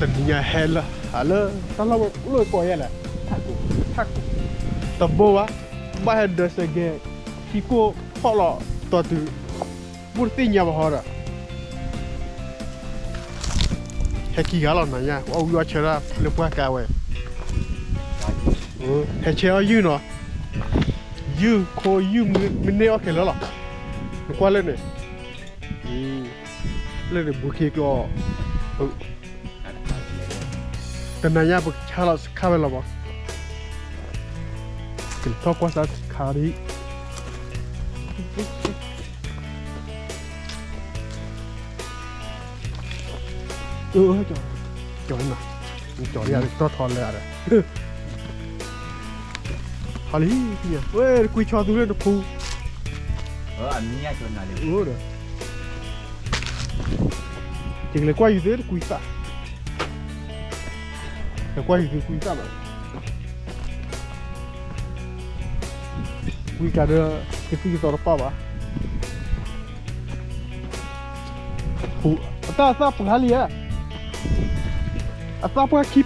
နံၤညါဟဲလၢ ဟးလၢ တၢ်လီၢ်ဝဲလၢကိးယဲလဲၣ်, ထးကိး, ထးကိး, တဘိဘၣ်, ဘၣ်ဟဲဒၢးစဲးကဲး, ထံကိၢ်ဖီၣ်လီၤတီၤတုၤ, ဘိၣ်တသ့ၣ်ညါဘၣ်ဟီဒီး ဟဲခံဂၤလီၤနၤညါ အီၣ်ဝံၤအီၣ်ဆၢဒၣ်လၢပှၢ်ကါဝဲ, ဟဲဆဲးအီၣ်ယုၢ်နီၤ, ယုၢ်ခိယုၢ်မ့ၢ်န့ၢ်အီၣ်ခဲလၢာ်လီၤ, နကွၢ်လၢန့ၣ်, လၢန့ၣ်ဘူးခ့ကျီ, တနၤညါပကဆါလီၤစခါဝဲလီၤမး, ကထီၣ်ကွၢ်စၢ်စခါဒ် ကၠီၤနၤ, ကၠီၤယၤလၢတီၢ်ထီလၢအဒီး, ဟီလံ, ဝဲတကွံဆီသူလၢနဖူ, ဒီး, ယကလဲၤကွၢ်ယူၤသုတကွံသၣ်, လဲၤကွၢ်ယူၤသုကွံသၣ်ဘၣ်, ကွံကးဒီး, ကသံၣ်ကသီတပာ်ဘၣ် အတၢ်အသၣ်ပှၢ်လံဧါ, အသၣ်ပှၢ်ခံ,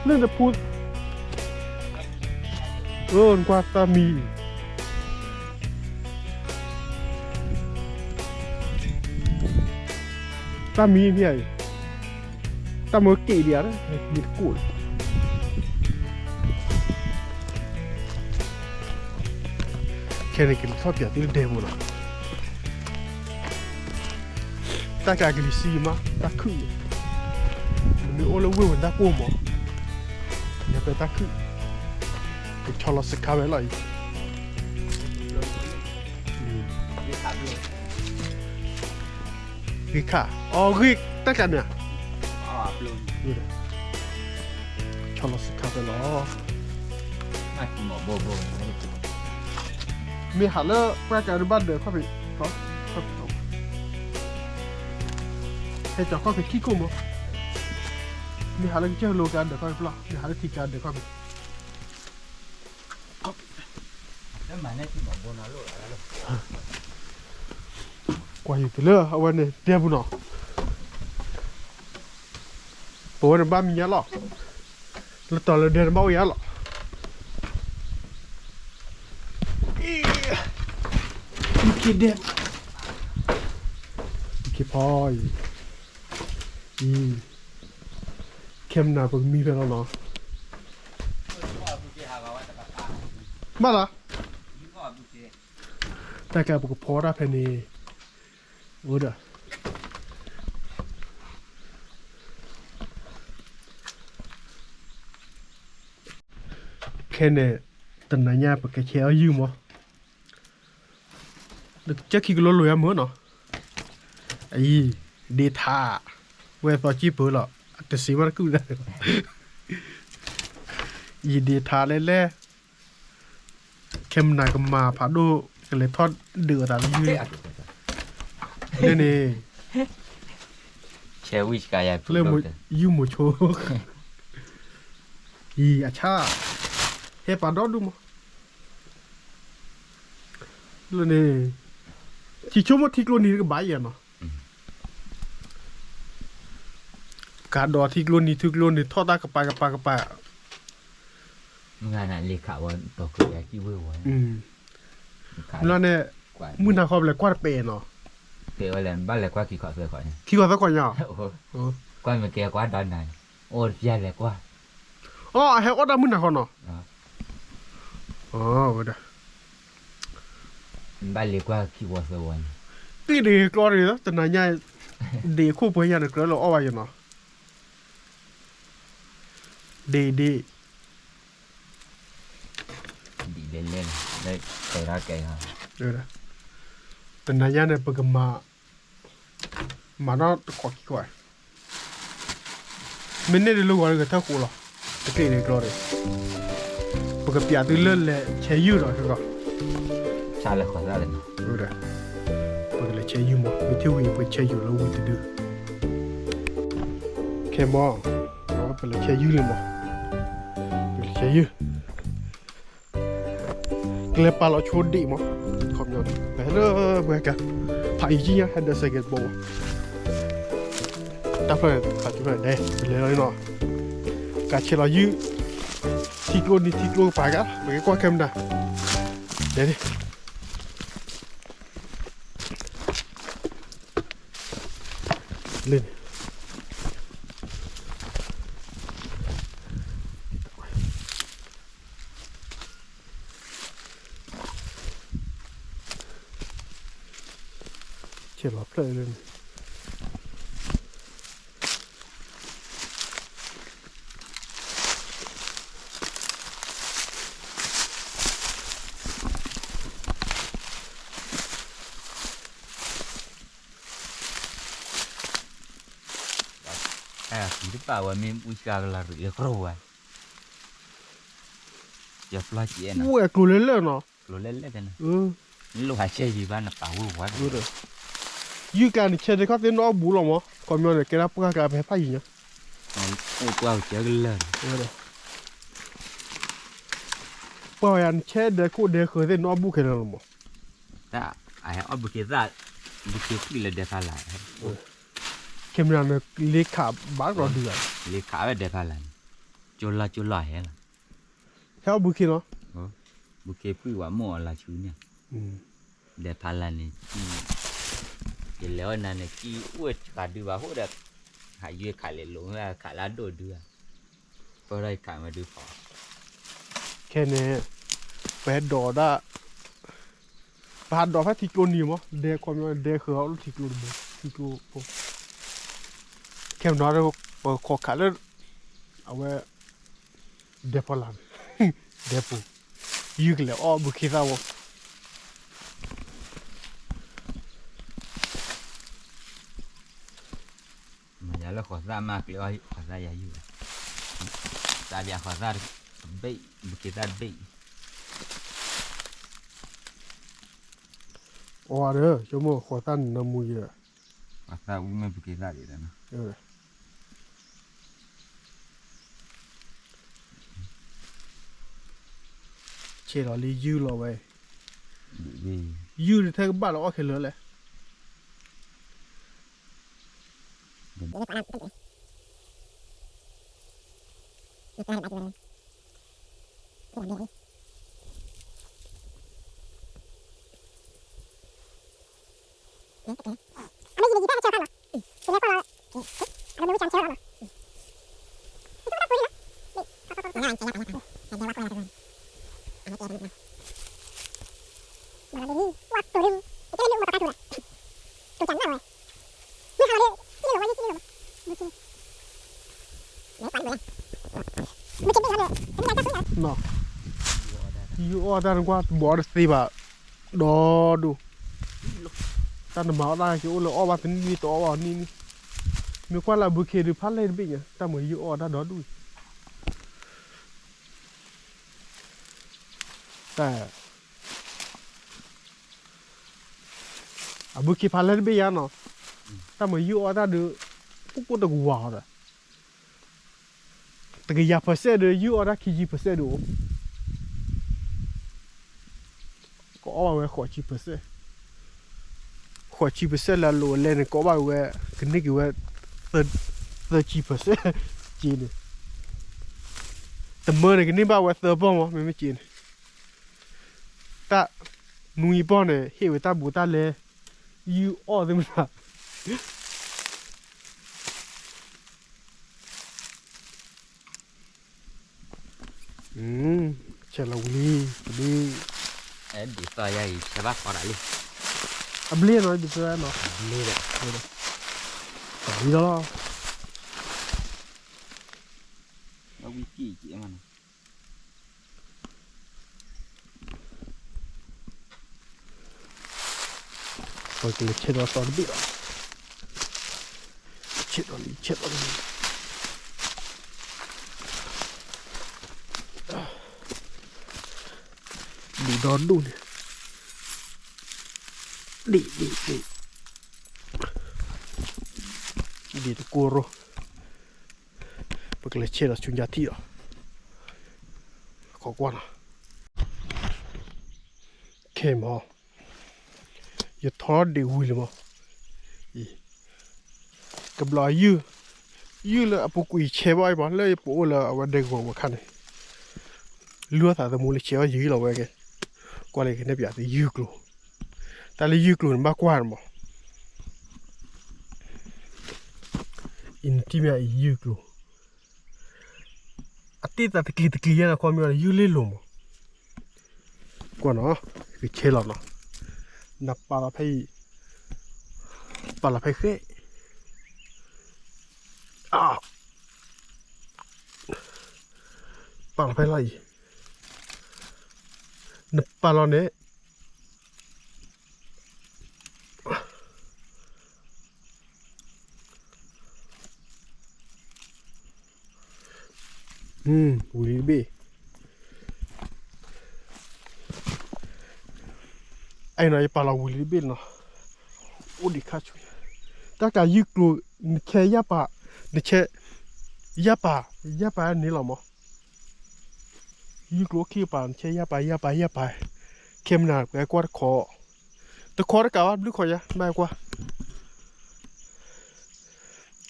လၢနဖူ, နကွၢ်တၢ်မံ, တၢ်မံမ့ၢ်အံၤ, တၢ်မၢက့ၤဒံးဧါ, မ့ၢ်တကိၢ်လံ ခဲန့ၣ်ကထီၣ်ပၠးသုတဒဲးမးနီၤ, တၢ်ကးကလံၤဆံမး တၢ်ခုၣ်, နမ့ၢ်အိၣ်လၢဝ့ၢ်ဝဲတၢ်ကိၢ်မး, ယပတၢ်ခုၣ်, ကဆီလီၤစခါဝဲလီၤအံၤ, ဂ့ၢ်ခး, အီ ဂ့ၢ်တၢ်ကးန့ၣ်, ဆီလီၤစခါဝဲလီၤ မ့ၢ်ဟးလၢပှၢ်ကးဒုးဘၣ်ဒၢးခီၣ်ဖံး, ဟဲကၠီၤခီၣ်ဖံးခံခိၣ်မး, မ့ၢ်ဟးလၢကစၢၢ်လိကးဒၢးခီၣ်ဖံးပျီ, မ့ၢ်ဟးလၢထံကးဒၢးခီၣ်ဖံး, ကွၢ်ယူၤတုၤလၢအဝဲန့ၣ်ဒဲပူၤနီၤ, ပဝဲန့ၣ်ဘၣ်မံၤညါလီၤ, လၢတီၤလၢဒဲန့ၣ်ဘၣ်အိၣ်ယါလီၤ, ဒဲ, ဖီအံၤ, အံၤ, ခဲမနၤပကမံဖဲလီၤနီၤ, ဘၣ်လီၤ, တၢ်ကဲပကဖီတၢ်ဖဲန့ၣ်, အိၣ်ဒီး ခဲန့ၣ် တနၤညါပကဆဲးအီၣ်ယုၢ်မး, ကၢခံကလိလိၤယါမုၢ်နီၤ, အံၤ, ဒ့ထါ, ဝဲသီကံၢ်ပၢလီၤ, တစံးမးတကူၣ်ဒၣ်, အံၤဒ့ထါလဲၣ်လဲၣ် ခဲမနၤကမၤဖးဒိၣ် ကလဲၤထီၣ်ဒုးအသးလၢယုၢ်, န့ၣ်, လၢယုၢ်မိၤဆိ, အံၤအဆၣ်, ဟဲပာ်ဒီဒူၣ်မး, လၢန့ၣ်, ထံဆိကမိၣ်ထံကျိနံၤကဘၣ်ယဲနီၤ, ကးဒီးထံကျိနံၤထံကျိနံၤထီၣ်တၢ်ကပၤကပၤကပၤ, လၢန့ၣ်, မုၢ်နၤခီပလဲၤကွၢ်တပဲာ်နီၤ, ခံခီသၢခီညါ, ကွၢ်မ့ၢ်ကဲကွၢ်ဒီးနၤ, အိၣ်တပျၢ်လဲၤကွၢ်, အဟဲအီၣ်တၢ်မုၢ်နၤခီနီၤ, ဝဲဒၣ် ဘၣ်လဲၤကွၢ်ခံဝီသၢဝီန့ၣ်, တ့ၢ်ဒ့ၣ်ကျီဒ့ၣ် တနၤညါ, ဒ့ၣ်ခိၣ်ပှဲၤယၤန့ၣ် ကြၢးလီၤအီၣ်ဘၣ်ယနီၤ, ဒ့ၣ်ဒ့ၣ်, ဒ်လဲၣ်လဲၣ်, တနၤညါန့ၣ် ပကမၤ, မၤနီၢ်တခိးခံခွး, မ့ၢ်န့ၢ်ဒ်လၢဂီၤလၢဂဲၤထၢၣ်ဃိးလီၤ, တ့ၢ်ဒ့ၣ်ကျီဒ့ၣ်, ပကပျးသုလၢလဲၤဆဲးယုၢ်ဒီး, ဆါလၢဃီၤသၣ်လၢ, ပကလဲၤဆဲးယုၢ်မး မ့ၢ်ထံၣ်ဝံၤပဆဲးယုၢ်လၢဝံၤတဒု, ခဲမး, ပလဲၤဆဲးယုၢ်လံမး, ပလဲၤဆဲးယုၢ်, ကလဲၤပာ်လီၤဆိဒ့ၣ်မး, ခီပညီ, ဟဲလၢပှဲၤကါ, ဖးအံၤကံညါဟဲဒၢးစဲးကဲးတဘိမး, တၢ်ဖျၢၣ်န့ၣ် ဖးကၠိဖျၢၣ်ဒဲး ပလဲၤလီၤန့ၣ်နီၤ, ကးဆဲးလီၤယုၢ်, ထံကျိနံၤထံကျိကပၤကါ ပကဲကွၢ်ခဲမနၤ, ဒဲးန့ၣ် လၢန့ၣ် ဆဲးလီၤဖျၢၣ်လၢန့ၣ် တပာ်ဝဲမ့ၢ်အူစှၤကလီၤရံၣ်လၢကရိဝဲ, ယပျီကဲနီၤ ဝဲကျိၤလၢလၢနီၤ, ကျိၤလၢလၢ, လိၣ်ဟးဆဲးယံၤဘၣ်နပာ်ဝဲဝဲ, ယုၢ်ကျါန့ၣ် ဆဲးဒဲးခီၣ်သ့ၣ်နအီၣ်ဘူးလီၤမး, ခီပညီန့ၣ် ကဲဒၣ်ပှၢ်ကျါပဟဲဖးယံၤညါ, အိၣ်ပှၢ်ကၢကလၢာ်, ပှၢ်ဝဲယၤနဆဲးဒဲးခိၣ်ဒဲးဃၢၤသ့ၣ်နအီၣ်ဘူးခဲလၢာ်လီၤမး, တၢ်အဟဲအီၣ်ဘုခ့သၣ်, ဘုခ့ကွံာ်လၢဒဲးဖးလၢ် ခဲမနၤန့ၣ် လ့ခးဘၣ်ကဒီးဒုးဧါ, လ့ခးဝဲဒဲးဖးလၢ်န့ၣ်, ကၠိလီၤကၠိလီၤဟဲလီၤ, ဟဲအီၣ်ဘုခ့နီၤ, ဘုခ့ကွံာ်ဝဲမိၢ်အီၤလီၤဆူန့ၣ်, ဒဲးဖးလၢ်န့ၣ်, ယလဲၤအီၣ်နၤန့ၣ် ကံၣ်အိၣ်တဃာ်ဒုးဘၣ်အဃိဒီး, ဟးယွဲခးလဲၤလိာ်မ့ၢ်ခးလၢအဒိၣ်ဒုးဧါ, ပၢၢ်ထီၣ်ယခးမ့ၢ်ဒုးဖီ, ခဲန့ၣ်, ပဟဲဒိးဒၣ် ပဟးဒိးဖဲထံကျိနံၤမး, ဒဲးခီပညီ ဒဲးဃၢၤအီၣ်လၢထံကျိတဘိ, ထံကျိဖိ, ခဲမနၤ ပခိးခးလၢ အဝဲ ဒဲးဖီလာ်န့ၣ်, ဒဲးပူၤ, ယုၢ်ကလဲၤအီၣ်ဘုခ့သၣ်ဝဲ မၤယၤလၢဃိးသၣ်မး ကျဲအီၣ်ဃိးသၣ်ယၤယုၢ်, သးပၠးဃိးသၣ်တဘ့ၣ်, ဘုခ့သၣ်တဘ့ၣ်, အီဒီး ဆိကမိၣ်ဃိးသၣ်န့ၣ်နမူယဲ, ဃိးသၣ်ဝံၤမ့ၢ်ဘုခ့သၣ်ဒံး, ဆဲးလီၤလံယုၢ်လီၤဝဲ, ယုၢ်န့ၣ်ထဲကဘၣ်လီၤအီၣ်ခဲလၢာ်လဲၣ် ယုၢ်အီၣ်တၢ်နကွၢ်တဘီတသ့ဘၣ်, ဒီဒိၣ်, တၢ်နမၤအီၣ်တၢ်က့ၤအိၣ်လၢအီၣ်ဘၣ်တနံၣ်တအီၣ်ဘၣ်နံၣ်နံၣ်, မ့ၢ်ကွၢ်လၢဘုခ့ဒုးဖးလဲၢ်တဘ့ၣ်ညါ တၢ်မၤယုၢ်အီၣ်တၢ်ဒီဒိၣ်အံၤ တၢ် အဘုခ့ဖးလဲၢ်တဘ့ၣ်ညါနီၤ, တၢ်မၤယုၢ်အီၣ်တၢ်ဒီး ကိၣ်ကိၣ်တကဝၤအီၤဒီး တကယၤ percent ဒီး ယုၢ်အီၣ်တၢ်ခံဆံ percent ဒီးအိၣ်, ကအီၣ်ဘၣ်ဝဲဃိးဆံ percent, ဃိးဆံ percent လၢအလိၤအလဲန့ၣ် ကအီၣ်ဘၣ်ဝဲ ကန့ၢ်က့ၤဝဲ သၢဆံ percent က့န့ၣ်, တမၢန့ၣ် ကန့ၢ်ဘၣ်ဝဲသၢပီၢ်မး မ့မ့ၢ်က့န့ၣ်, တၢ်နွံပီၢ်န့ၣ် ဟ့ၣ်ဝဲတၢ်ဘူးတၢ်လဲ ယုၢ်အီၣ်သ့ၣ်မနၤ ဆဲးလီၤဝံၤလံ ပဒုး ဒ်သိးယၤအံၤ ဆဲးဘၣ်ဃီဒၣ်လံ, အဘျ့နီၤ ဒ်သိးနီၤ ဘျ့ဒီး လီၤလီၤ ဝံၤက့ၤက့ၤမးနီၤ ပကလဲၤဆဲးဒီးသီတဘ့ၣ်လီၤ, ဆဲးဒီးလံ ဆဲးဒီးလံ, ဒံးဒီဒူၣ်န့ၣ်, ဒံးဒံးဒံး, ဒံးတကိရိ, ပကလဲၤဆဲးဒီးဆူညါထံၣ်လီၤ, ခိးကွၢ်နီၤ, ခဲမး ယထီၣ်ဒံးဝံၤလံမး, အံၤ ကဘျီယုၢ် ယုၢ်လၢအပူၤကွံာ်ဆဲးဘၣ်အံၤမး လၢပအိၣ်လၢအဝဲဒဲကဝီၤဝဲခါန့ၣ်, လုၢ်အီၣ်သးသမူလၢဆဲးအီၣ်ယံာ်လီၤဝဲကဲ, ကွၢ်လၢကနဲၣ်ပၠးသုယုၢ်ကျိၤ, တၢ်လၢယုၢ်ကျိၤန့ၣ်ဘၣ်ကွၢ်န့ၣ်မး, အံၤနထံၣ်မ့ၢ်အံၤယုၢ်ကျိၤ, အတ့ၢ်သးတကျံၤတကျံၤယဲၢ်န့ၣ် ခီမ့ၢ်ယုၢ်လ့လိၤမး, ကွၢ်နီၤ, ကဆဲးလီၤနီၤ, နပာ်လီၤဖဲအံၤ, ပာ်လီၤဖဲဃဲ, ပာ်လီၤဖဲလီၤအံၤ, နပာ်လီၤန့ၣ် ဝံၤလံတဘ့ၣ်, အဲၣ်နီၤ ယပာ်လီၤဝံၤလံတဘ့ၣ်နီၤ, အိၣ်ဒံးခါဆူညါ, တၢ်ကးယုၢ်ကျိၤ, နဆဲးယၢ်ပာ်, နဆဲး, ယၢ်ပာ်, ယၢ်ပာ်န့ၣ်လီၤမး ယုၢ်ကျိၤအိၣ်ခံကပၤ နဆဲးယၢ်ပာ် ယၢ်ပာ် ယၢ်ပာ်, ခဲမနၤပှၤကွၢ်တခီ, တခီတကးဘၣ် ဘျုးခီယါ ဘၣ်ကွၢ်,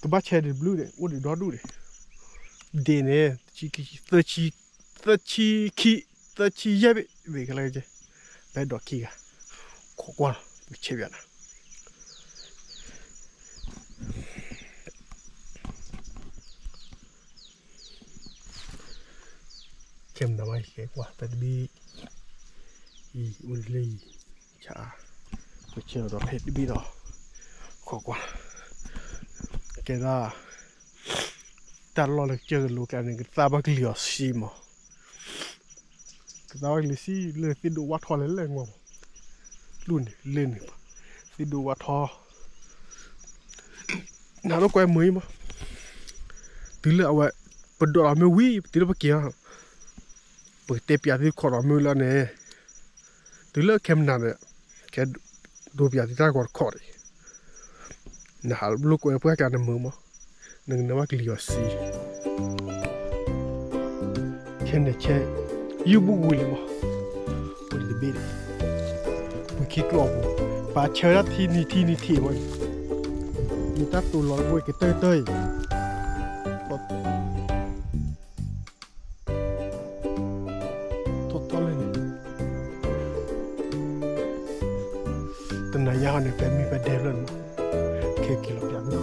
ကဘၣ်ဆဲးဒံးဘျုးန့ၣ် အိၣ်ဒံးဒီဒူၣ်န့ၣ်, ဒ့ၣ်န့ၣ်, သၢဆံခံ, သၢဆံယဲၢ်ဘ့ၣ်, ဘ့ၣ်ကလဲၣ်ကဲ, ပဒိးခံဂၤ, ခိးကွၢ်လီၤ ပဆဲးဘၣ်နၤ ခဲမနၤမး ယကဲကွၢ်ဖဲတဘ့ၣ်, အံၤအိၣ်လၢအံၤ, ဆါ, ပဆဲးဒီးဖဲတဘ့ၣ်ဒီး, ခိးကွၢ်, ကဲဒၣ်, တၢ်လီၢ်လၢကစၢၢ်ကလိကျါန့ၣ် ကသါဘၣ်ကလံၤအီၤဆံမး, ကသါဘၣ်ကလံၤဆံလၢသ့ၣ်ဒိၣ်ဝၣ်ထီလဲၣ်လဲၣ်မး, လူၢ်န့ၣ်လၢန့ၣ်, သ့ၣ်ဒိၣ်ဝၣ်ထီ နၤဒိၣ်ကွဲမုာ်အံၤမး, တုၤလၢအဝဲ, ပဒိးလီၤမ့ၢ်ဝံၤ တုၤလၢပက့ၤ, ပကတဲပၠးသုခိးဒီးမုၢ်လၢန့ၣ်, တုၤလၢခဲမနၤန့ၣ်, ကဲဒိးပၠးသုတၢ်ဂီၤတခီဒံး, နဟးလိာ်ကွဲပှၢ်ကျါနမုာ်မး, နကနၢ်ဘၣ်ကလံၤအီၤဆံ ဆဲးန့ၣ်ဆဲး, ယုၢ်ဘူၣ်ဝံၤလံမး, အိၣ်ဒံးတဘ့ၣ်န့ၣ်, ပှၤခံကျိာ်ပူၤ, ပာ်ဆၢဒၣ်ထံနံၤထံနံၤထံမး, ယတၢ်တိၤလီၤတဘိကတၢၢ်ကတၢၢ်အံၤ, ထီၣ်ထီၣ်လၢန့ၣ်, တနၤညါဟီန့ၣ် ပမံပဒဲဖျၢၣ်န့ၣ်မး, ခဲက့ၤလီၤပၠးသု က့ၤလီၤပၠးသု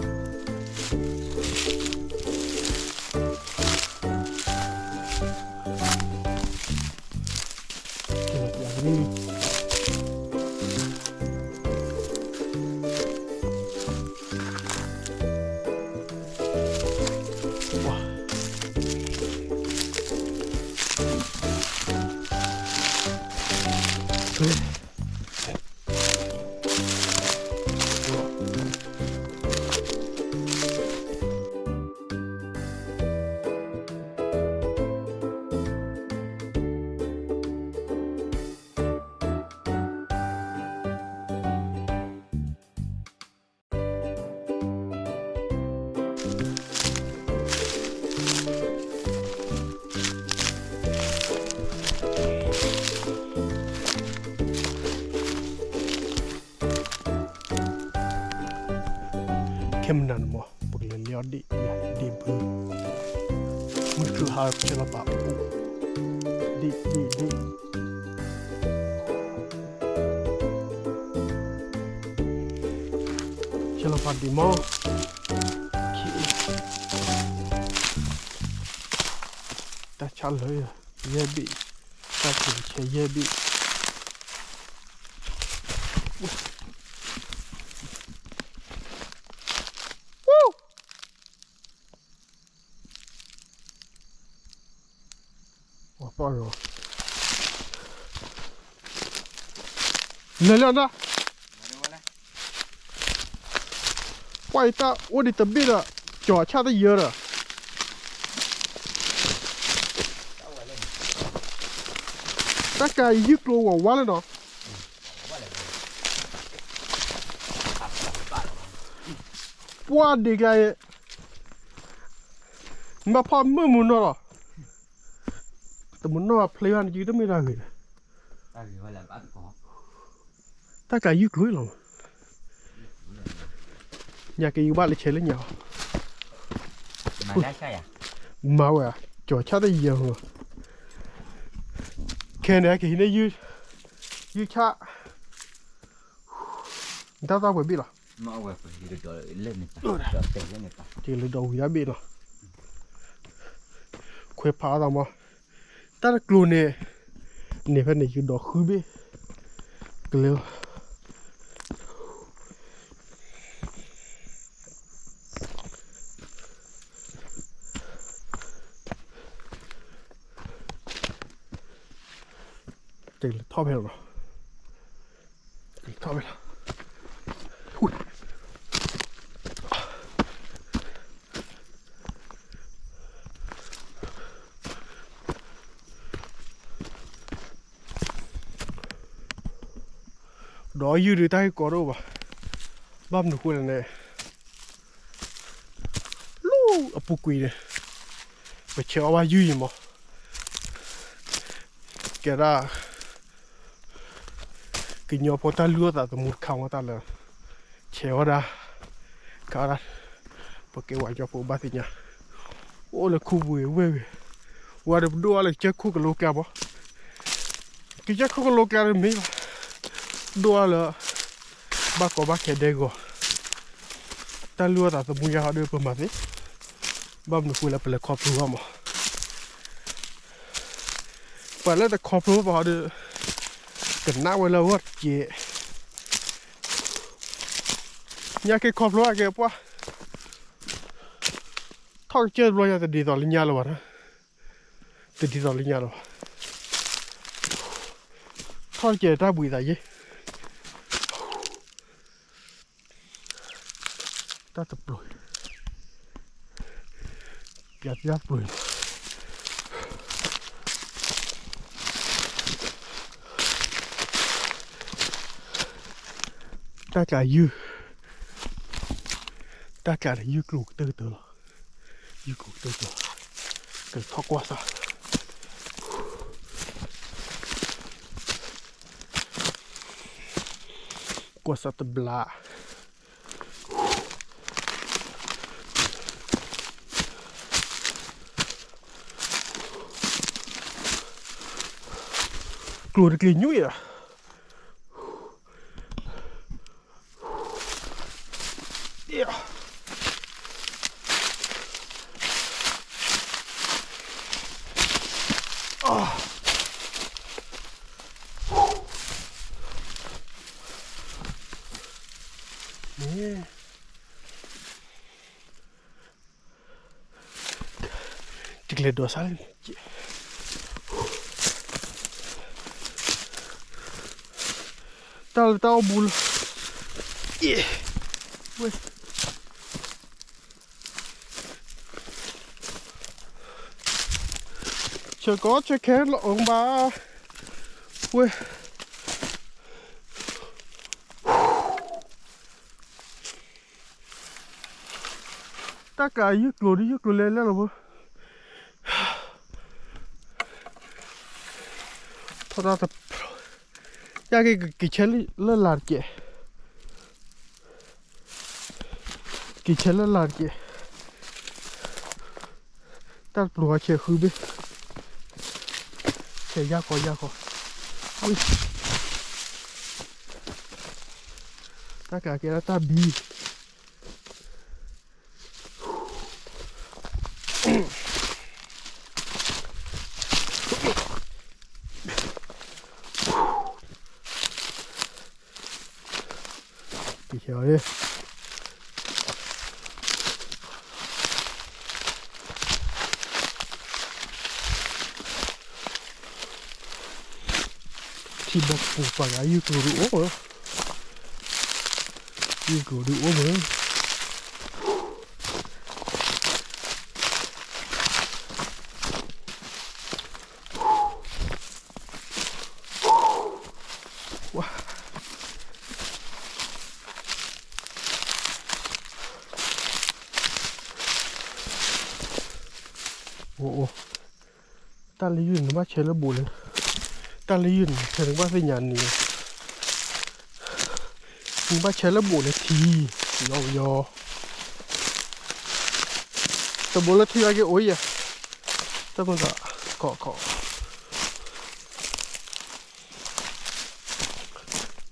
ခဲမနၤန့ၣ်မး ပကလဲၤလဲၤအီၣ်ဒ့ၣ်ယၤဒ့ၣ်ဘု, မုၢ်တချုးဟါဆဲးလီၤပာ်အိၣ်, ဒ့ၣ်ဒ့ၣ်ဒ့ၣ်, ဆဲးလီၤပာ်ဒ့ၣ်မး, တၢ်ဆါလၢာ်ယဲၢ်ဘ့ၣ်, တၢ်ကဲဆဲးယဲၢ်ဘ့ၣ် လဲၤလၢနၤ, ပှၤအံၤတၢ်အိၣ်ဒံးတဘ့ၣ်ဒီး, ကၠီၤဆၣ်တယၢဒီး, တၢ်ကးယုၢ်ကျိၤဝဲဝါလၢနီၤ, ပှၤဒံးကျါအံၤ, မ့ၢ်ဖီမုၢ်မုၢ်နီၢ်လီၤ, တမုၢ်နီၢ်ဖျ့ဘၣ်န့ၣ် ယတမ့ၢ်တၢ်ဂ့ၤဒီး, တၢ်ကးယုၢ်ကျိၤလီၤ, ညါက့ၤယကဘၣ်လၢဆဲးလၢညါအီၤ, မၤဝဲ, ကၠီၤဆၣ်တယဲၢ်လီၤ, ခဲန့ၣ်ကဟံးန့ၢ် ယုၢ်ဆၣ်, နတၢ်သီပှဲၤဘ့ၣ်လီၤ, ကလၢဒီးဝံၤဒၣ်ဘ့ၣ်လီၤ, ခွဲးဖးအသးမး, တၢ်တကျိၤန့ၣ်, န့ၣ်ဖဲန့ၣ်ယုၢ်ဒီးဃုဘ့ၣ်, ကလၢ တကလဲၤထီၣ်ဖဲလီၤ, တကလဲၤထီၣ်ဖဲလီၤ, ဒီးယုၢ်ဒုးတၢ်ဂ့ၢ်ကီတအိၣ်ဘၣ်, ဘၣ်မနုၤဃိလဲၣ်န့ၣ် လၢအပူၤကွံာ်န့ၣ်, ပဆဲးအီၣ်ဘၣ်ယုၢ်အံၤမး, ကဲဒၣ် ကညီဖိတၢ်လုၢ်အီၣ်သးသမူတခါမးတၢ်လၢ ဆဲးဝဲဒၣ်, ခးဝဲဒၣ်, ပကဲဝဲကညီဖိဘၣ်သ့ၣ်ညါ, အိၣ်လၢခူပူၤဝ့ၢ်ဝဲ, ဝဲဒၣ်ပဒိၣ်အီၤလၢကစၢၢ်ခိၣ်ကလိကျါမး, ကစၢၢ်ခိၣ်ကလိကျါမ့ၢ်ဘၣ်, ဒိၣ်အီၤလၢ ဘၣ်ကီဘၣ်ခဲဒဲကဝီၤ, တၢ်လုၢ်အီၣ်သးသမူယါဟီဒီးပမၤသ့, ဘၣ်မနုၤဃိလၢပလဲၤခီဖျိဘၣ်မး, ပှၤလၢတခီဖျိဘၣ်ဟီဒီး, ကနၣ်ဝဲလၢအဂီၢ်တက့ၢ်, ညါက့ၤခီဖျိအက့ၤပှၢ်, ထီၣ်ကစၢၢ်တဘျီညါတဒ်သိးလၢညါလၢၤဘၣ်, တဒ်သိးလၢညါလၢၤဘၣ်, ထီၣ်ကစၢၢ်တၢ်ဘှံးသးယ့ၢ် တၢ်တပျိၤ, ပျးတၢ်ပျိၤ, တၢ်ကျးယုၢ်, တၢ်ကျးန့ၣ်ယုၢ်ကျိၤကတၢၢ်ကတၢၢ်လီၤ, ယုၢ်ကျိၤကတၢၢ်ကတၢၢ်, ကထီၣ်ကွၢ်စၢ် ကွၢ်စၢ်တဘျး, ကျိၤတကျ့ၤညွံၣ်အံၤ, တကျဲၤဒိးစၢ်လံ, တၢ်လၢတၢ်အိၣ်မူလၢ, ဝဲ, ဆၢကီးဆၢခဲလီၤအီၤဘၣ်, ဝဲ တၢ်ကးယုၢ်ကျိၤဒ်ယုၢ်ကျိၤလဲၤလဲၣ်လီၤဘၣ်, ထီၣ်တၢ်တဖျိ, ယက့ၤက့ၤဆဲးလၢလာ်တက့ၢ်, က့ၤဆဲးလၢလာ်တက့ၢ်, တၢ်တပျိၤဝဲဆဲးဃုဘ့ၣ်, ဆဲးယါဃီယါဃီ, တၢ်ကးကဲဒၣ်တၢ်ဘံ ကဆဲးအီၤ, ထံဘီပူၤပှၤဂၤယုၢ်ကျိၤဒုးအိၣ်, ယုၢ်ကျိၤဒုးအိၣ်မး အိၣ်အိၣ်, တၢ်လၢယုၢ်န့ၣ် နဘၣ်ဆဲးလၢဘူးလၢ, တၢ်လၢယုၢ်န့ၣ် ဆဲးနကဘၣ်သ့ၣ်ညါန့ၣ်, နဘၣ်ဆဲးလၢဘူးလၢထံ, ယီယီ တဘိလၢထံၣ်ဘၣ်က့ၤအိၣ်ယဲၢ်, တၢ်မၤသး ခီခီ,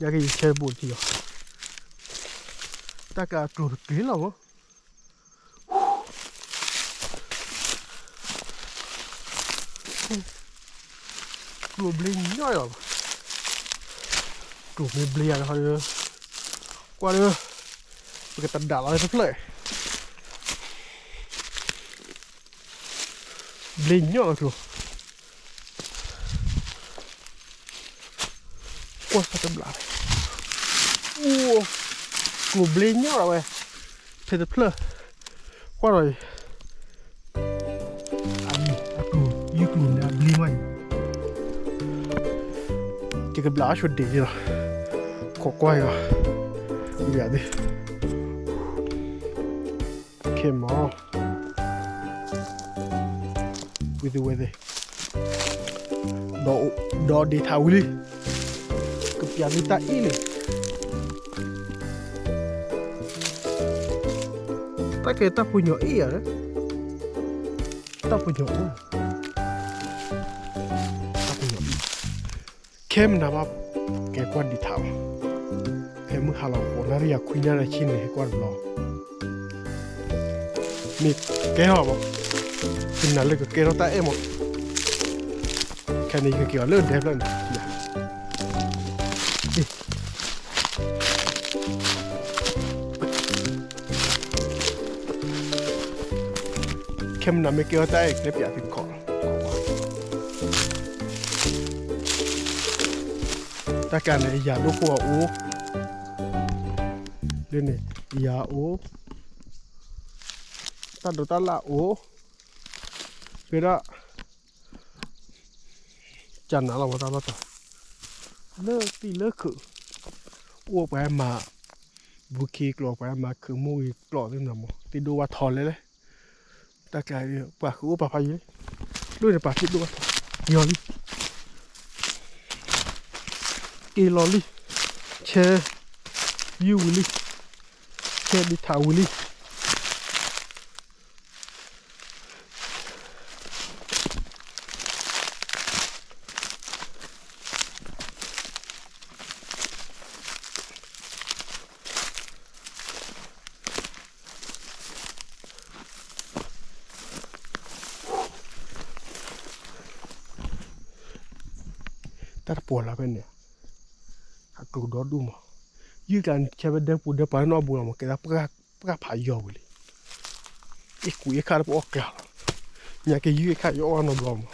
ယကယဆဲတဘိထံၣ်အီၤ, တၢ်ကကျိၤတကျ့လီၤမး, ကျိၤဘျ့ညီလီၤ, ကျိၤမ့ၢ်ဘျ့ယၤတခီဒီး, ကွၢ်ဒီး, ပကတဒၣ်လီၤတဖျၢၣ် ဘျ့ညီလီၤကျိၤ, ကွၢ်စၢ်တဘျး, အိၣ်, ကျိၤဘျ့ညီလီၤဝဲ, ဖဲတဖျၢၣ်, ကွၢ်ဒီး, အံၤ, အကျိၤ, ယုၢ်ကျိၤန့ၣ်အဘျ့မးအံၤ, ယကဘျးအီၣ်ဆိဒ့ၣ်လီၤ, ခိးကွၢ်အီၤ, ယၤသ့ၣ် ခဲမး, ဝံသးဝဲသ့ၣ်, ဒီးဒ့ထးဝံၤလံ, ကပျးသုတၢ်အ့ၣ်န့ၣ်, တၢ်ကဲတၢ်ဖိညီအ့ၣ်ယၤ, တၢ်ဖိညီအ့ၣ်, တၢ်ဖိညီအ့ၣ်, ခဲမနၤဘၣ်, ကဲကွၢ်ဒ့ထးအီၤ, ဖဲမုၢ်ဟါလီၤဃိးနၣ်ရံၣ်ယၤခွံနၣ်ရံၣ်ဆံန့ၣ် ဟဲကွၢ်တဘျီ မ့ၢ်ကဲထီၣ်မး, ယနာ်လၢကကဲထီၣ်တၢ်အဲၣ်မး, ခဲန့ၣ်ယကက့ၤအီၤလၢဒဲဖျၢၣ်န့ၣ်, ခဲမနၤမ့ၢ်ကဲထီၣ်တၢ်အဲၣ် ကလဲၤပျးသုခီၣ်, တၢ်ကါန့ၣ် ယၤဒိၣ်ခိၣ်အအိၣ်, လၢန့ၣ် ယၤအိၣ်, တၢ်ဒိးတၢ်လၣ်အိၣ်, ဖဲဒၣ် ကနၤလီၤဝဲတၢ်လီၢ်တၢ်, လၢသံၣ်လၢခုး, အိၣ်ပှၤမၤ, ဘူးခ့ကျိာ်ပှၤမၤခုးမိၢ်ဂ့ၤကျိာ်သ့ၣ်မနၤမး သ့ၣ်ဒိၣ်ဝါထီလဲၣ်လဲၣ်, တၢ်ကျါ ပှၤဃုအိၣ်ပာ်ဖးယံၤ, လၢန့ၣ်ပှၤသ့ၣ်ဒိၣ်ဝါထီ, က့ၤအီၤလံ, က့ၤလီၤလံ, ဆဲ, ယုၢ်ဝံၤလံ, ဆဲဒ့ထးဝံၤလံ တၢ်တပှီၤလၢဖဲန့ၣ်, အကျိၤဒီဒူၣ်မး, ယုၢ်ကျါန့ၣ် ဆဲဖဲဒဲပူၤဒဲပှၤနီၢ်ဘူးလီၤမး ကဲဒၣ်ပှၢ်ဖးယီၤဝံၤလံ, အ့ၣ်ကူအ့ၣ်ခါတပအီၣ်ကျါလီၤ, ညါက့ယုၢ်အ့ၣ်ခါယအီၣ်နီတဘျီမး,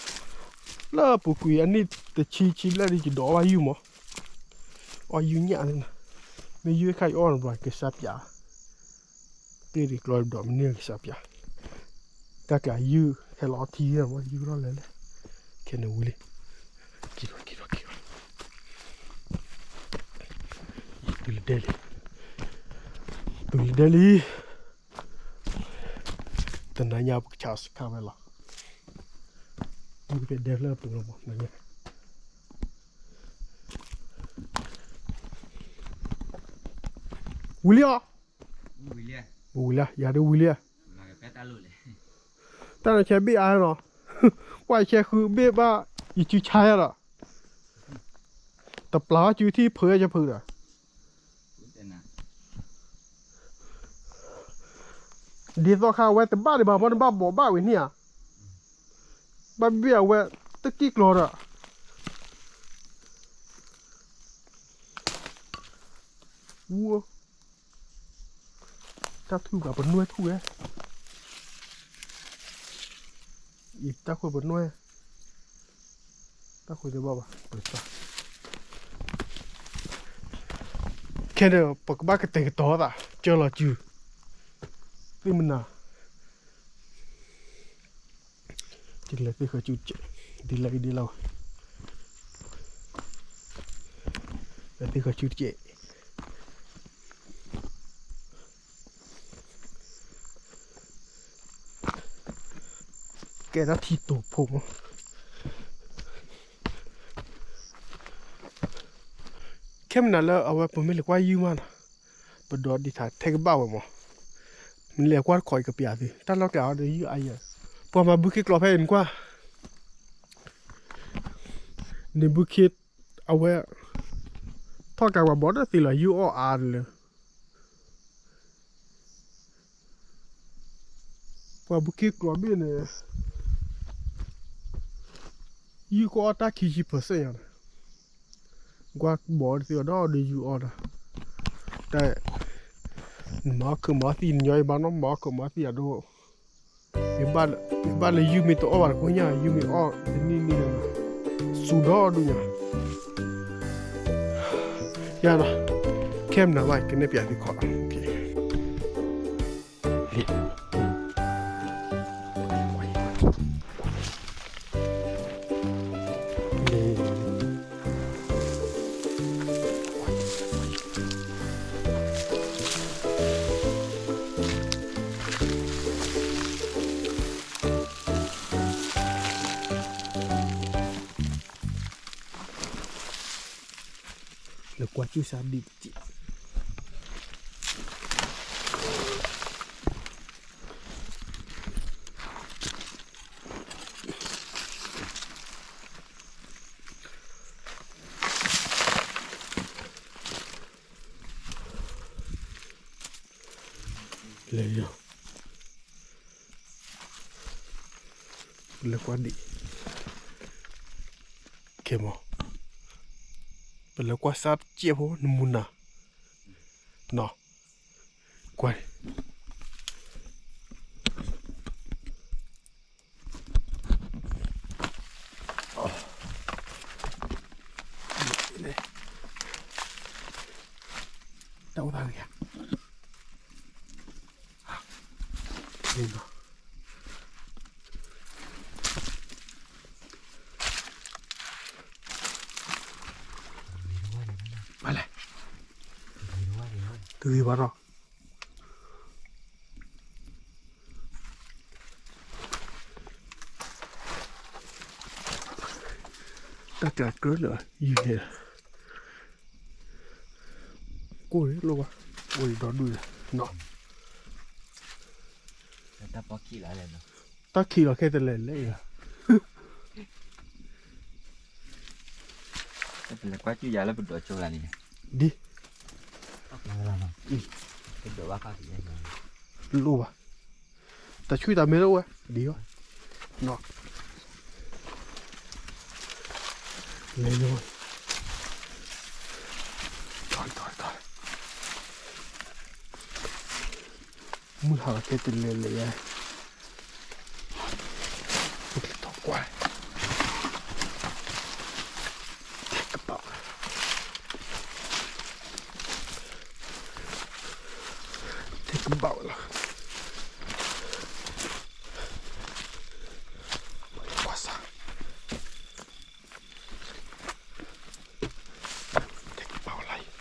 လၢပူၤကွံာ်အနံၣ်တဆံဆံဘျဲၣ်ဒီး ယဒိးအီၣ်ဘၣ်ယုၢ်မး, အီၣ်ယုၢ်ညၣ်သ့ၣ်နၤ, မ့ၢ်ယုၢ်အ့ၣ်ခါယအီၣ်နီတဘျီ ကစၢ်ပျး ကျ့ဒံးကျီဒံးဒီးမနုၤကစၢ်ပျး, တၢ်ကျါယုၢ်ဟဲလီၤအီထံမး ယုၢ်ကထီၣ်လဲၤလဲၣ်, ခဲန့ၣ်ဝံၤလံ, က့ၤထီၣ်က့ၤထီၣ်က့ၤထီၣ်, တုၤလၢဒဲလံ, တုၤလၢဒဲလံ, တနၤညါပကဆါစခါဝဲလီၤ, မ့ၢ်ဖဲဒဲဖျၢၣ်ပူၤလီၤမး နၤညါ ဝံၤလံဧါ, ဝံၤလံ, ယၤဒ်ဝံၤလံ, တၢ်နဆဲဘ့ၣ်အါနီၤ, ကွၢ်ယဆဲဃုဘ့ၣ်ဘၣ်, ယစုဆါယၤဒီး, တပျၢ်ဘၣ်စုထံၣ်ဖုးယဖုးဒီး, ဒ်သိးခါဝဲတဘၣ်ဒံးဘၣ်မ့ၢ်တဘၣ်ဘိးဘၣ်ဝံၤန့ၣ်ဧါ, ဘၣ်ဘ့ၣ်အဝဲ, တကံၢ်ကျီဒီး ဝူ, တၢ်ထူၣ်ဘၣ်ပနွဲၢ်ထူၣ်ဝဲ, အံၤတၢ်ဃိပနွဲၢ်, တၢ်ဃိတဘၣ်ဘၣ်, ခဲန့ၣ် ပကဘၣ်ကတဲာ်ကတီၤသး ကၢလီၤစု, သ့ၣ်မနၤ လဲၤသ့ၣ်ဃီၤစုတကဲး, ဒ်လဲၣ်ဒ်လဲၣ်, လဲၤသ့ၣ်ဃီၤစုတကဲး, ကဲဒၣ်ထံတိာ်ဖိမး, ခဲမနၤလၢအဝဲပမ့ၢ်လဲၤကွၢ်ယုၢ်မးနီၤ, ပဒိးဒံးထါထဲကဘၣ်ဝဲမး, ပ နလဲၤကွၢ်တခီအံၤကပျးသု တၢ်လီၢ်ကျဲအီၤဒီးယုၢ်အါယဲၢ်, ပှၤမၤဘုခ့ကျိဖဲအံၤနကွၢ်, န့ၣ်ဘုခ့, အဝဲ, ထီၣ်ကးပှၤဘီဒီးသ့လီၤ ယုၢ်အီၣ်အါတလၢ ပှၤဘုခ့ကျိဘ့ၣ်န့ၣ်, ယုၢ်ကအီၣ်တၢ်ခံဆံ percent ယၤန့ၣ်, ကွၢ်ဘီသ့အီၤဒီးဒီးယုၢ်အီၣ်ဒီး, တၢ်, နမၤအီၣ်ခုးမၤအီၣ်သံၣ် နညီအံၤဘၣ်နီၢ် မၤအီၣ်ခုးမၤအီၣ်သံၣ်အဒိ, မ့ၢ်ဘၣ်လၢယုၢ်မ့ၢ်တအီၣ်ဘၣ်တကိညါ ယုၢ်မ့ၢ်အီၣ်တနံၣ်နံၣ်န့ၣ်, စူၤဒီဒူၣ်ညါ, ယၤလီၤ, ခဲမနၤဘၣ် ကနဲၣ်ပျးသုခီ, လဲၤကွၢ်စူၣ်စၢ်ဒံးတက့ၢ်. လဲၤလီၤ, ပလဲၤကွၢ်ဒံး, ခဲမီ, ပလဲၤကွၢ်စၢ်တကဲးဖိ နမူနၤ, နီၢ်, ကွၢ် တၢ်အိၣ်သးဂ့ၤဧါ, မၤလဲၣ်, တဂ့ၤဘၣ်နီၤ. တၢ်ကျးကြၢးလၢာ် ယုၢ်န့ၣ်, ကိၢ်လိၣ်ဘၣ်, အိၣ်ဒီဒူၣ်လီၤ, တၢ်ခံးလီၤခဲတလဲၤလဲၤလီၤ. ဒ်, လိၣ်ဘၣ်, တၢ်ဆူၣ်တၢ်မဲတအိၣ်ဝဲ, ဒ်အီၤ, လဲၤ, မုၢ်ဟါလီၤခဲတလဲၤလဲၤယါ, ပကထီၣ်ကွၢ်, ထဲကဘၣ်, ထဲကဘၣ်ဝဲလီၤ, ကွၢ်စၢ်, ထဲကဘၣ်ဝဲလီၤ,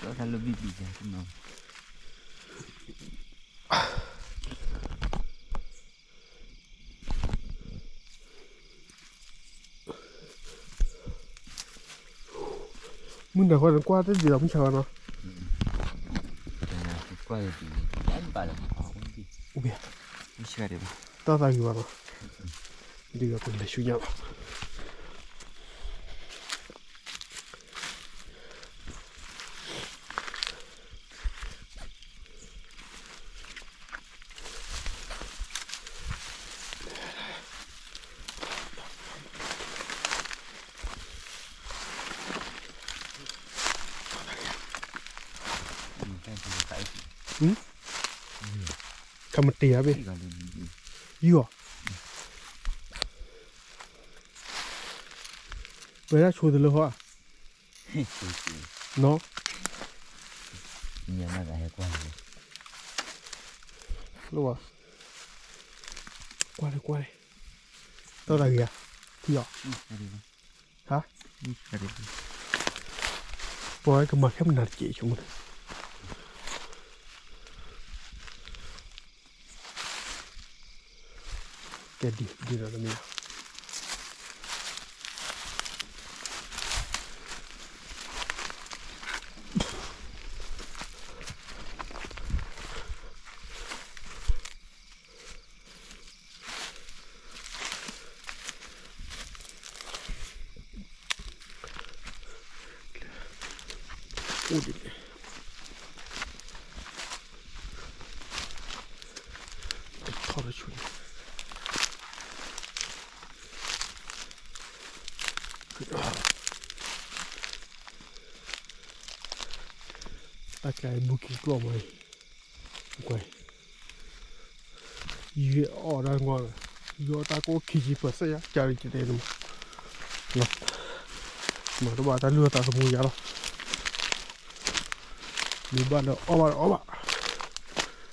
တၢ်လၢဘံၣ်ဘံၣ်, မုၢ်နၤဃီနကွၢ်တဒ်ဒီးမုၢ်ဆါဘၣ်နီၤ, တၢ်သးဂ့ၤဘၣ်နီၤ, ဒ်ဒီးပလဲၤဆူညါဘၣ်. ခမတ့ၢ်ဧါဘ့ၣ်, ယုၢ်အီၤ, ဝဲဒၣ်ဆိတလၢဟီဧါ, နီၤ, လိၣ်ဘၣ်, ကွၢ်လၢကွၢ်လၢ, တၢ်သးဂ့ၤဧါ, ထံၣ်အီၤ, ဟါ, ပှၤကမၤခဲမနၤတက့ၢ်ဆိကမိၣ်န့ၣ် ကဲဒ်, ဒ်ဒီးတမ့ၢ်လီၤ. အိၣ်ဒ်န့ၣ် ထီၣ်တဆူၣ်န့ၣ် တၢ်ကျါအံၤ ဘူးက့ၤကျီၢ်မးအံၤ, ကွၢ် ယွၤအီၣ်တၢ်ဂီၢ်, ယွၤအီၣ်တၢ်ကိၣ်ခံဆံ percent ယါ ကၢ်ရံၣ်တဲတဲန့ၣ်မး, မၤတဘၣ်တၢ်လုၢ်အီၣ်သးသမူယါလီၤ, မ့ၢ်ဘၣ်ဒီး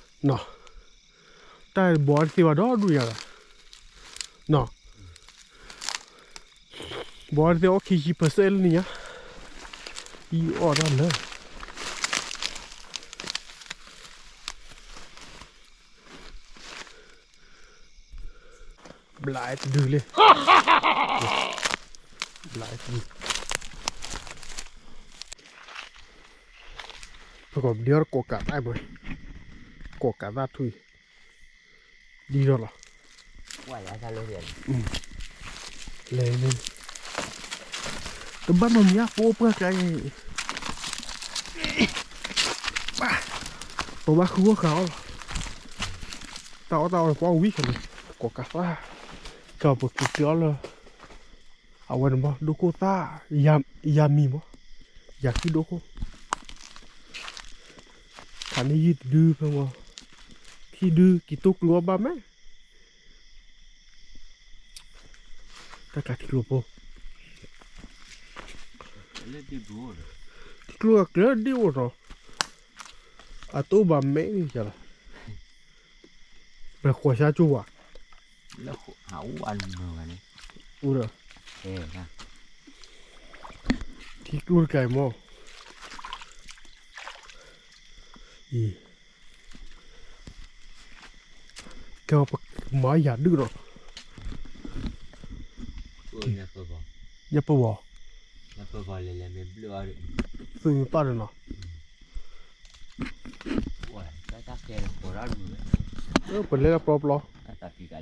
အီၣ်ဘၣ်ဒီးအီၣ်ဘၣ်, နီၤ, တၢ်ဘီတသ့ဘၣ်ဒီဒူၣ်ယါလီၤ, နီၤ ဘီတသ့အီၣ်ခံဆံ percent လၢနံၤညါ, ယအီၣ်တၢ်လၢ ဘျးတဒုလံ, ဘျးတဒု, ပကဘျီတကိးကးသၣ်မး, ကိးကးသၣ်ထွံၣ် ဒ်ဒီးလီၤ, လဲၤန့ၣ်, တဘၣ်နီတမံၤ ပအိၣ်ပှၢ်ကျါအံၤ, ပဘၣ်ဃုအီၣ်ဃာ်အီၣ်လီၤ, တၢ်အီၣ်တၢ်အီန့ၣ် ပအီၣ်ဝံၤခဲန့ၣ်, ကိးကးသၣ်, ကပက့ၤကျၢၤအီၣ်လၢ အဝဲန့ၣ်မး ဒိၣ်ခိၣ်သၣ်, ယၤမံၤမး, ယၤခံဒိၣ်ခိၣ်, ခးန့ၢ်ယုၢ်တဒုဖဲမး, ခံဒု က့ၤတိၢ်ကျိအီၣ်ဘၣ်မး, တၢ်ကးထံကျိဖိ, ထံကျိအကျၢၤဒ်အိၣ်နီၤ, အတအိၣ်ဘၣ်မဲာ်န့ၣ်ယၤလီၤ, ပဃိးဆါကၠိဝါ, အိၣ်ဒီး, ထံကျိတကးအံၤမး, အံၤ ကဲပမၤယၤဒုၣ်ဒီး, ညၣ်ပဝီၤ, သုးမုၢ်ပၢ်ဒီးနီၤ, ပလဲၤလၢပျီပျီ,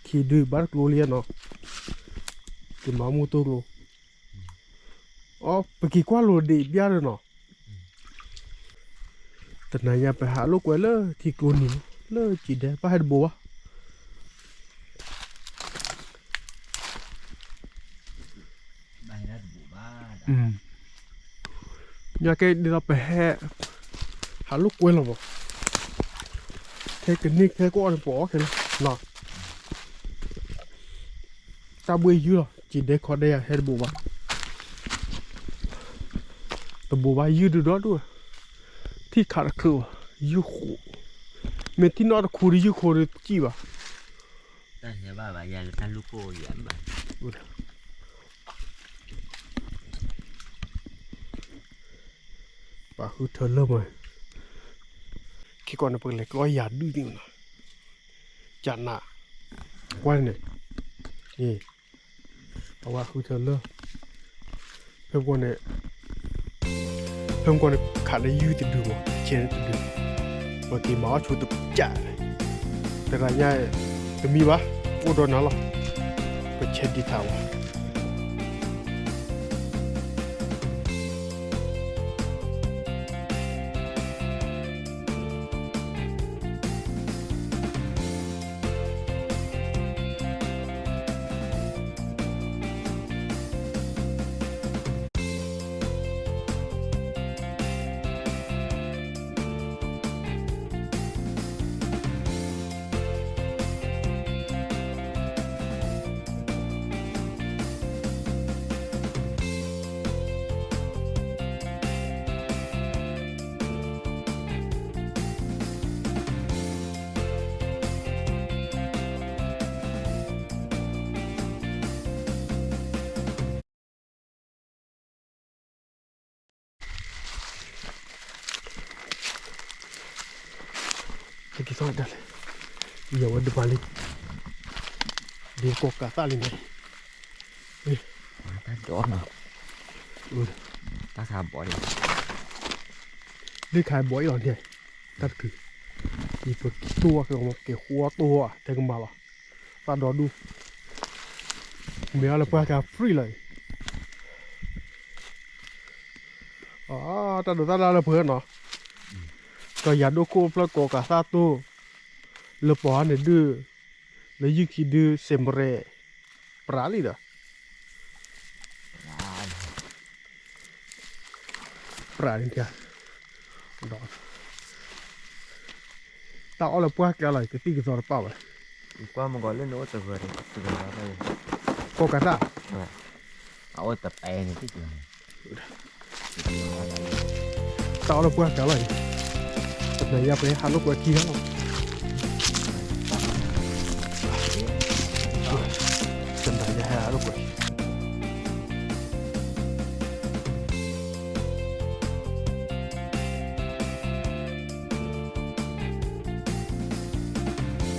ခံဒုဘၣ်တကျိလံနီၤ, ကမၤမူတိၢ်ကျိ, အ ပက့ၤကွၢ်လိာ်ဒံးဘၣ်ဒီးနီၤ, တနၤညါပဟးလိာ်ကွဲလၢထံကျိနံၤ, လၢကံၤဒဲး ဘၣ်ဟဲတဘိးဘၣ် ညါကဲဒ်သိးပဟဲ ဟးလိာ်ကွဲလီၤမး, ခဲကနံၣ်ခဲကအီၣ်န့ၣ် ပအီၣ်ခဲလၢာ်, တၢ်ဘှ့ၣ်ယုၢ်လီၤ, ကံၤဒဲးခီဒဲးယၤဟဲတဘိးဘၣ်, တဘိးဘၣ်ယုၢ်ဒုးဒီဒူၣ်, ထံၣ်ခးတချုးဘၣ်, ယုၢ်ဃိး, မ့ၢ်ထံၣ်နီၣ်တခူဒီးယုၢ်ဃိဒီးတစံၣ်ဘၣ်, တၢ်ဟဲဘၣ်ဘၣ်ယၤလၢတၢ်လူၢ်ခိၣ်ယၤဘၣ် ပာ်ဃုထၢလၢမး, ခဲကီးန့ၣ် ပကလဲၤကျီယၤဒုၣ်န့ၣ်နီၤ, ကနး, ကွၢ်န့ၣ်, အဝဲဃုထၢလၢ, ဖဲပကီးန့ၣ်, ဖဲပကီးန့ၣ် ခးလၢယုၢ်တဒုမး ဆဲးတဒု, ပက့ၤမၤအီၣ်ဆိတကးန့ၣ်, တရၤညါ, တမံဘၣ်, အိၣ်ဒီးနၤလီၤ, ပဆဲးဒံးထးဝဲကဲကဲ ဒ်လဲၣ်, ယဝဲဒုးပာ်လံ, ဒ်ကိးကးသၣ်လံန့ၣ်, တၢ်ဒိးနီၤ, တၢ်ဆါဘီဒံး, ဒုးခးဘီအံၤလီၤန့ၣ်, တၢ်တခု, ယပက့ၤတိၢ်ဝဲက့ၤဃီတိၢ်ဝဲတဲကမၤလီၤ, တၢ်ဒီဒူၣ်, မ့ၢ်အီၤလၢပှၢ်ကါ free လီၤအံၤ, တၢ်ဒိးတၢ်ဒါလၢပှဲၤနီၤ, ကယၤဒိၣ်ခိၣ်ဖျၢၣ်ကိးကးသၣ်တိၢ်, လၢပှၤန့ၣ်ဒုး, လၢယုၢ်ခံဒုး စဲးမရဲၣ်, ပြးလံဒီး ပြးန့ၣ်, တၢ်အီၣ်လၢပှၢ်ကါလီၤ ကသံၣ်ကသီတပာ်ဘၣ်, ကွၢ်မ့ၢ်ကီးလၢနအိၣ်တဂၤ, ကိးကးတၢ်, အအိၣ်တပဲန့ၣ်, တၢ်အီၣ်လၢပှၢ်ကါလီၤအံၤ, တနၤယၤပဟဲဟးလိာ်ကွဲခံဂၤလီၤ, တနၤယၤဟဲဟးလိာ်ကွဲ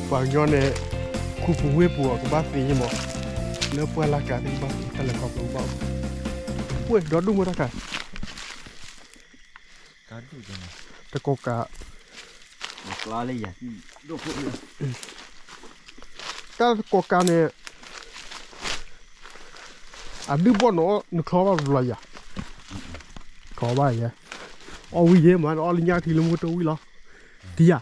ပှၤကညီန့ၣ်, ခူပူၤဝ့ၢ်ပူၤအကဘၣ်သ့ၣ်ညါမး, လၢပှၢ်လၢ်ကျါသ့ၣ်ကဘၣ်သ့ၣ် တၢ်လဲၤခီဖျိကဘၣ်အိၣ်, ဝ့ၢ်ဒီဒူၣ်မ့ၢ်တၢ်ခါ, တကိးကး, တၢ်တကိးကးန့ၣ်, အဒုၣ်ဘီၣ်နီၤ နချီဘၣ်တဘျီယၤ, ချီဘၣ်ယဲ, အီၣ်ဝံၤယဲမး အီၣ်လၢညါထံလၢမူတဝံၤလီၤ, တယၤ,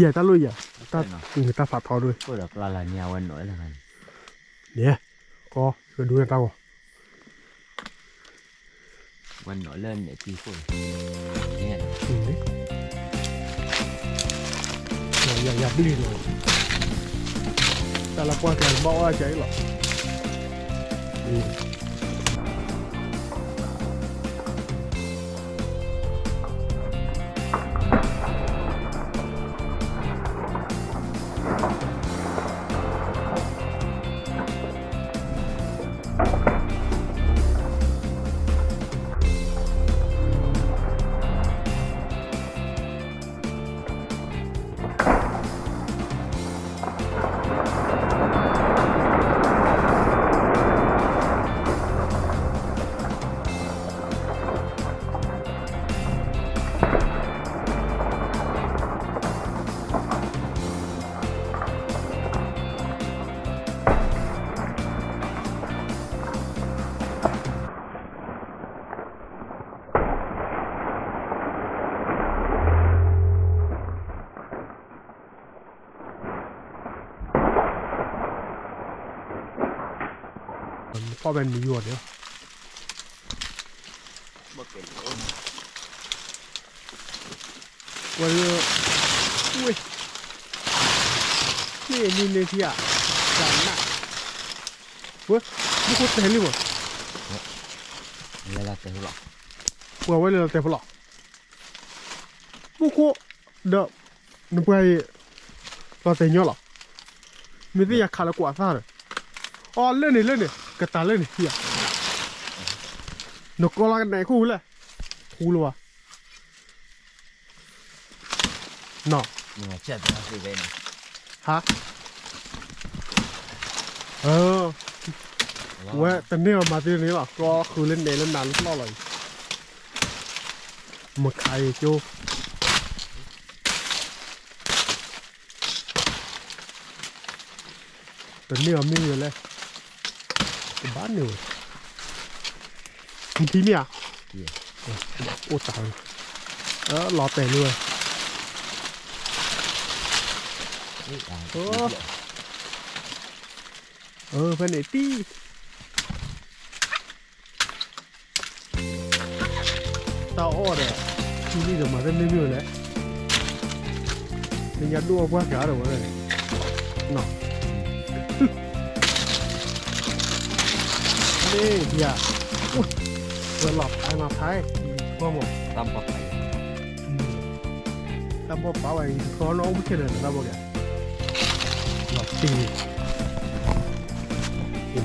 ယဲတၢ်လိၣ်ယဲ, တၢ်ဖးထီဒိၣ်, န့ၣ်, ကီ, ကဒုးနတၢ်ဂီၤ ဝဲနီၤလၢန့ၣ်တံၤဃိၣ်, ယၤယၤဘျုးလီၤ, တၢ်လၢပှၢ်ကါဘၣ်အီၣ်ကါအံၤလီၤ. ဖီၣ်ဖဲနံၤယိၤန့ၣ်, ဝဲလၢ, ဝ့ၢ်, န့ၣ်န့ၣ်န့ၣ်ထံဧါ, တၢ်နး, ဝဲ, မူခိၣ်တဲလံမး, ပှၤဝဲလၢလီၤတဲာ်ဖိလီၤ, မူခိၣ်, ဒီး, နပှၤအံၤ, လီၤတဲာ်ညီလီၤ, မ့ၢ်သ့ၣ်ညါခးလၢကွၢ်သၣ်ဒီး, အီလၢန့ၣ်လၢန့ၣ် ကတၢၢ်လၢန့ၣ်ထံဧါ, နကိးလီၤကနဲၣ်ခိၣ်လၢ, ထူလၢၤဘၣ် နီၤ, ဟါ, ဝဲတန့ၢ်အီၤမၤသ့န့ၣ်လီၤ ကျီဃုာ်လၢနဲၣ်လၢနၤလၢပျီလီၤအံၤ, မခးအံၤကၠိ တန့ၢ်အီၤမ့ၢ်ဝဲလဲၣ်, ကဘၣ်န့ၢ်ဝဲ, ထံမ့ၢ်ဧါ, အိၣ်တၢ်, လီၤတဲာ်လံဝဲ, ဖဲန့ၣ်တံၢ် တၢ်အီၣ်ဒီး, ထံလံဒီးမၤတန့ၢ်မ့ၢ်ဝဲလဲၣ်, လၢညါဒိၣ်အပှၢ်ကါဒီးဝဲ, နီၤ, မ့ၢ်ဒံးဧါ, ဝဲလီၤဖးနီၤဖး, တၢ်ဘီၣ်ပာ်ဝဲအံၤတခီနီၣ်အိၣ်မူဆဲးဒီးတၢ်ဘီၣ်ကါ, လီၤတံၢ်, နီၤ,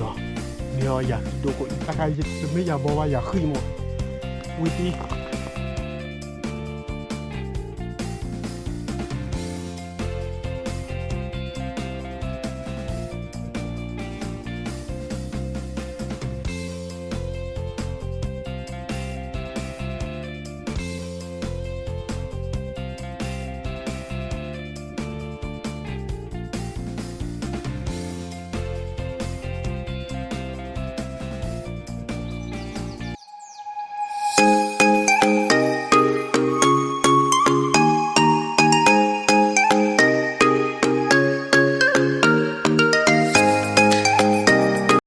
မ့ၢ်အီၤယၤဒိၣ်ခိၣ်အံၤ တၢ်ခါတမ့ၢ်ယၤဘီဘၣ်ယၤဃံမး, ဝံၤတံၢ်